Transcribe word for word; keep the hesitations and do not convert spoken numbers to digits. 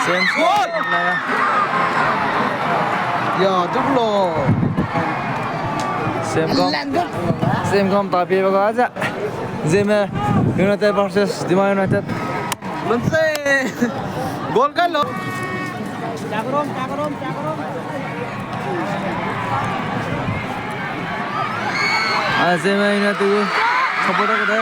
Goal! Ya, dublo. Semgam. Semgam ta pie ba ga za. Zeme United versus Dima United. Lunse. Goal kai lo. Ai, Zeme United gu supporter ka de.